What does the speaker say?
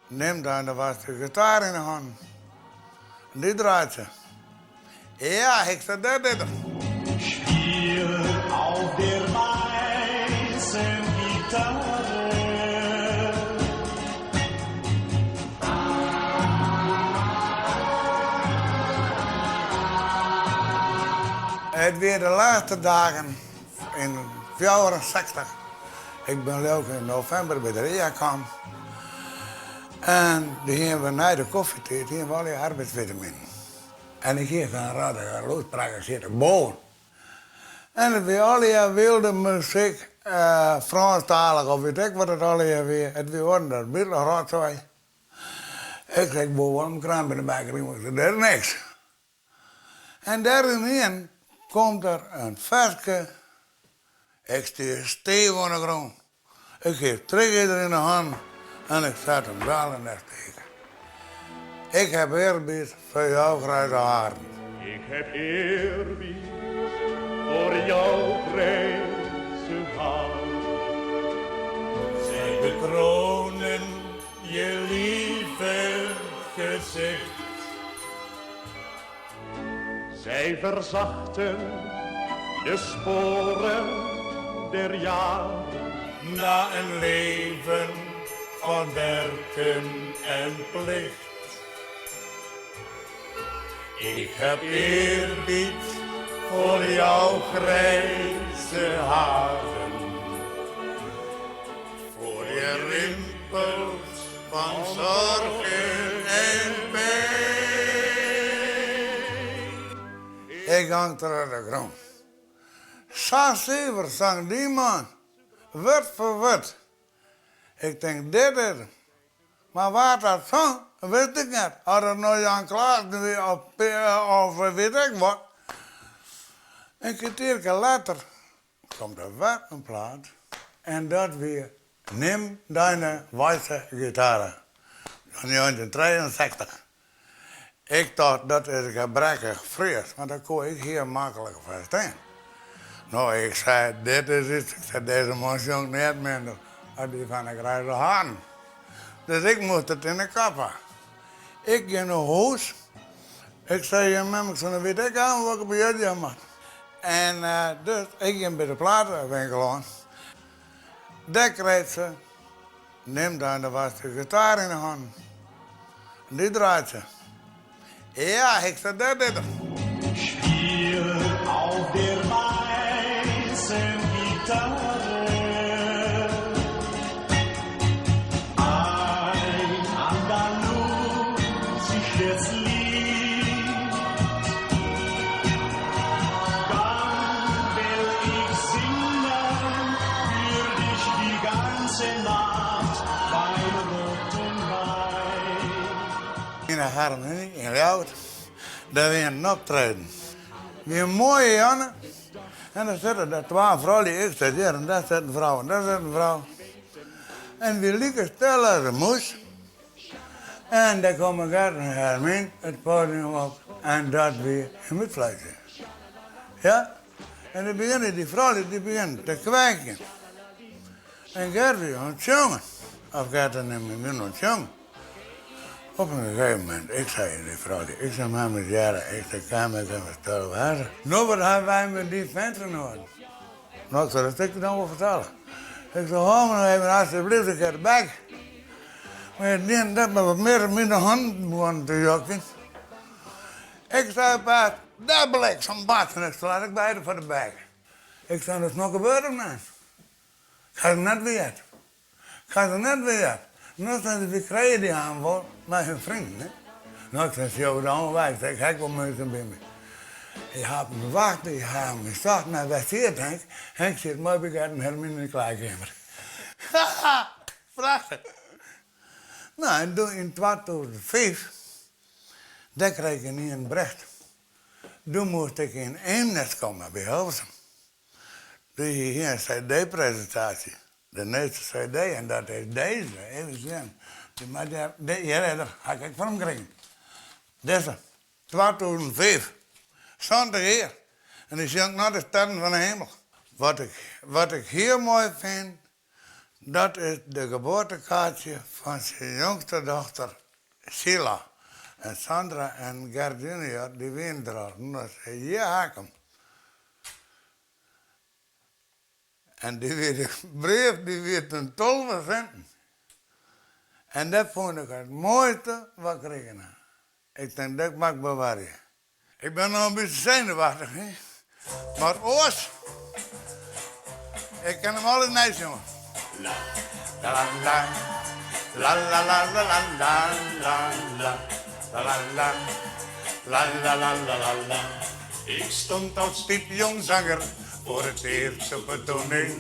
Nimm deine weiße gitaar in de hân. En dy draait se. Ja, ik sei, dat is er. Spiel auf der weißen Gitarre. It wie de lêste dagen yn 64. Ik bin leau ik yn novimber by de Ria kaam. En doe hiene we nei de kofjetiid hiene we allegear arbeidsvitaminen. En ik hie sa'n rottige lûdsprekker sitte boven. En it wie allegear wylde muzyk, Frânsktalich of wit ik wat it allegear wie. It wie ûnder de rotsoai. Ik sei, ik wol wol in kraan by de bakker, want ik sei, dit is niks. En dêr ynienen komt der in ferske. Ik stie stiif oan de grûn. Ik hie it strikijzer yn de hannen en ik set him del en dêr stie ik. Ik heb eerbied voor jouw grijze haren. Ik heb eerbied voor jouw grijze haren. Zij bekronen je lieve gezicht. Zij verzachten de sporen der jaren. Na een leven van werken en plicht. Ik heb eerbied voor jouw grijze haren. Voor je rimpels van zorgen en pijn. Ik hang troch de grûn. Sa suver sang dy man, wurd foar wurd. Ik tink, dit is 'm. Mar wa't dat song, wist ik net. Oft it no Jan Klaassen wie of wit ik wat. In kertierke letter komt der wer in plaat en dat wie Nimm deine weiße Gitarre fan 1963. Ik tocht dat is gebrekkich Frysk, want dat koe ik hiel maklik ferstean. No, ik sei, dit is iets, ik sei, dizze man sjongt net minder as dy fan de grijze haren. Dus ik moast it yn de kop ha. Ik gean nei hûs, ik sei tsjin mem, ik sei, no wit ik al wat ik by jierdei moat. En dus, ik gean by de platewinkel oan. Dêr krijt se, Nimm deine weiße gitaar in de hannen. En dy draait se. Ja, ik sei, dat is er. Spiel auf der weißen Gitarre ein andalusisches Lied. Dann will ich singen für dich die ganze Nacht beim roten Wein. Yn de Harmonie yn Ljouwert, dêr wie in optreden. Wie in moaie jûn en der sitte dêr twa froulju, ik sit hjir en dêr sit in frou en dêr sit in frou. En wie like stil as in mûs. En dêr komme Gert en Hermien it poadium op en dat wie in útfluitsje. Ja, en dan begjinne dy froulju dy begjinne te kwekjen. En Gert wie oan it sjongen. Of Gert en Hermien wiene oan it sjongen. Op in gegeven momint, ik sei tsjin dy froulju, ik sei, mem ris hearre, ik sei, kin ik even stil wêze? No, wat hawwe wy mei dy fint te noaden? No, ik sil it stikje dan wol fertelle. Ik sei, hâld my no even asjebleaft in kear de bek. Mar it dienen dat mar wat mear as myn hannen begonnen te jokjen. Ik sei pas, dêr bliksem bats en ik slat ik beide foar de bek. Ik sei, dat is no gebeurd of net? Ik ha it net weet. Ik ha it net weet. No sei se, wy krije dy aanst wol mei hun freonen, hè. No, ik sei, sjoch dan wei. Ik sei, ik ha ek wol minsken by my. Ik ha op him wachte, ik ha him gesocht, mar wêr siet Henk? Henk siet moai by Gert en Hermien yn de klaaikeamer. Haha, prachtich! No, en doe yn 2005, dêr krij ik ynienen berjocht. Doe moast ik yn Eemnes komme by Hilversum. Doe hie hy in cd-presintaasje. De nijste cd en dat is dizze. Even sjen. Dy moat hjir, hjir is er, ha ik ek fan him krigen. Dizze, 2005. 70 jier. En dy sjongt noch de sterren fan de himel. Wat ik, wat ik hiel moai fyn. Dat is de geboartekaartsje fan syn jongste dochter Sheila. En Sandra en Gert junior dy wienen der al. No sei hjir ha ik him. En dy wie de brief dy wie toen 12 sinten. En dat fûn ik it moaiste wat ik krigen ha. Ik tink dat moat ik bewarje. Ik bin noch in bytsje senuwachtich, hè. Mar oars, ik kin him altyd neisjonge. La la la la la la la la la la la la la la la la la la la. Ik stond als piepjong zanger voor het eerst op het toneel.